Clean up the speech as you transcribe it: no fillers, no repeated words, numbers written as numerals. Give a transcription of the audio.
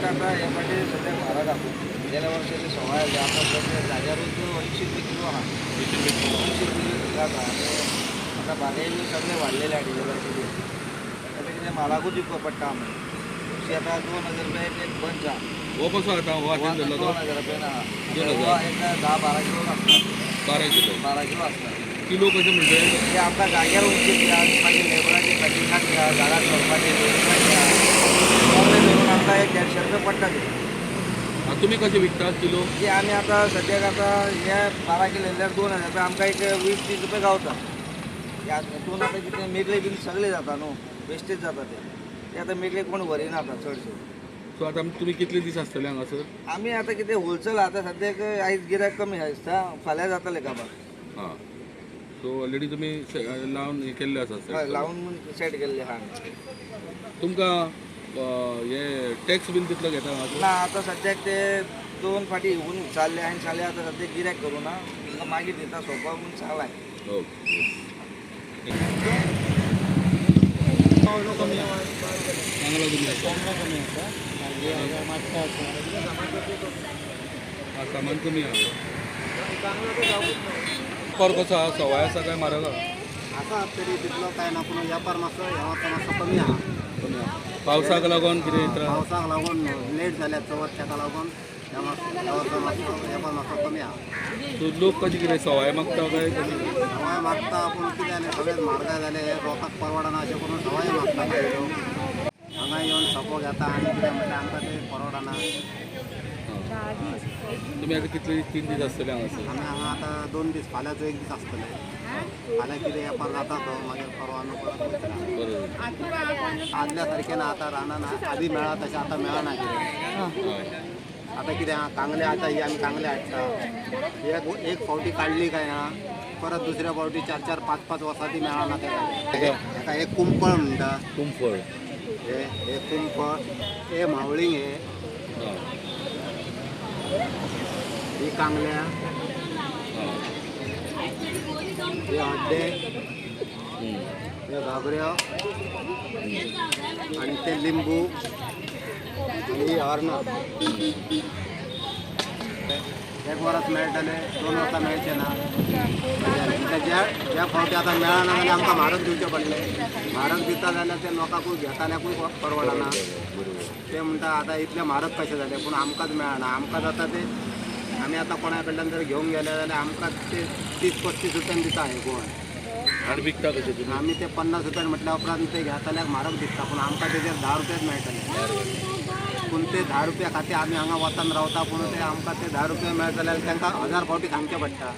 आतां हे फाटी सद्याक म्हारग आहा खूब. गेल्या वर्सा ते सवाय आसले, आतां सद्या जाग्यारूच 80 रुपया किलो आहा. 80 रुपया किलो. 80 रुपया किलो जाता आनी आतां भाडें बी सगळें वाडलेलें आहा डिजलाचें बी. आतां कितें म्हालाकूच विकपा पडटा आमी. अशी आतां 2000 रुपया एक एक बंच आहा. हो कसो आतां हो हातीन धरलो तो? 2000 रुपया आहा. 2000. हो एक 10-12 किलो आसता. 12 किलो. 12 किलो आसता. किलो कशें म्हणटे? ते आमकां जाग्यार उंची आहा, मागीर लेबराची कटिंगाची आहा, झाडां चडपाची, लोडिंगाची आहा, सगळें धरून आमकां एक 150 रुपया पडटा ते. आतां तुमी कशें विकता किलो? की आमी आतां सद्याक आतां हे 12 किलो जाल्यार 2000 रुपया, आमकां एक 20-30 रुपया गावता. ह्या हितून आतां कितें मेगले बीन सगळे जाता न्हू, वेस्टेज जाता ते. ते आतां मेगले कोण व्हरिना आतां चडशे. सो आतां तुमी कितले दीस आसतले हांगासर? आमी आतां कितें होलसेल आतां सद्याक आयज गिरायक कमी आसा दिसता, फाल्यां जातलें काबार. हां, सो ऑलरेडी तुमी लावन हे केल्ले आसा set? हय, लावन सेट केल्ले आहा आमी. तुमकां हे टॅक्स बीन तितलो घेता हांगासर? ना, आतां सद्याक ते दोन फाटी येवन विचारले आनी सांगलें आतां सद्याक गिरायक करूं ना, तुमकां मागीर दिता सोंपा म्हूण सांगलां. ओके. कमी. चांगला कमी आसा. कमी आसा, मागीर आसा. हा, सामान कमी आहा. व्यापार कसो आहा, सवाय आसा काय म्हारग आहा? आसा तरी तितलो काय ना, पूण व्यापार मातसो ह्या वर्सा मातसो कमी आहा. कमी आहा. पावसाक लागून कितें त्रास? पावसाक लागून लेट जाल्या चवथ, ताका लागून ह्या मातसो ह्या वर्सा मातसो व्यापार मातसो कमी आहा. सो लोक कशें कितें सवाय मागता काय कशें? सवाय मागता, पूण कितें जालें, सगळें म्हारगाय जालें, हे लोकांक परवडना अशें करून सवाय मागता. मागीर लोक हांगा येवन सोपो घेता आनी कितें म्हणल्यार आमकां तें परवडना. तुमी आतां कितले, 3 दीस आसतले हांगासर? आमी हांगा आतां 2 दीस, फाल्यांचो एक दीस आसतले. फाल्यां कितें व्यापार जाता तो, मागीर परवा आमी परत वयतले. बरें. आदल्या सारकें ना आतां, रानान आदी मेळा तशें आतां मेळना कितें. आतां कितें आहा, कांगले आतां ही आमी कांगले हाडटा, एक एक फावटी काडली काय ना परत दुसऱ्या फावटी 4-4 5-5 वर्सां ती मेळना. तेका हेका एक कुंपळ म्हणटा. कुंफळ. हे हे कुंपळ, हे मावळींग हे. ही कांगल्या. हे हड्डे. हे घागऱ्यो आनी ते लिंबू आनी ही हरणां. एक वरस मेळटले, 2 वर्सां मेळचे ना. ज्या ज्या फावटी आतां मेळना जाल्यार आमकां म्हारग दिवचें पडलें. म्हारग दिता जाल्यार ते लोकांकूय घेताल्याकूय परवडना. ते म्हणटा आतां इतले म्हारग कशें जाले, पूण आमकांच मेळना. आमकां जाता ते आमी आतां कोणा कडल्यान जर घेवंक गेले जाल्यार आमकां ते 30-35 रुपयान दिता हे गोण. आनी विकता कशें तुमी? आमी ते 50 रुपयान म्हटल्या उपरांत ते घेतल्याक म्हारग दिसता, पूण आमकां तेजेर 10 रुपयाच मेळटले. पूण ते 10 रुपया खातीर आमी हांगा वतान रावता, पूण ते आमकां ते 10 रुपया मेळटले जाल्यार तांकां 1000 फावटी सांगचें पडटा.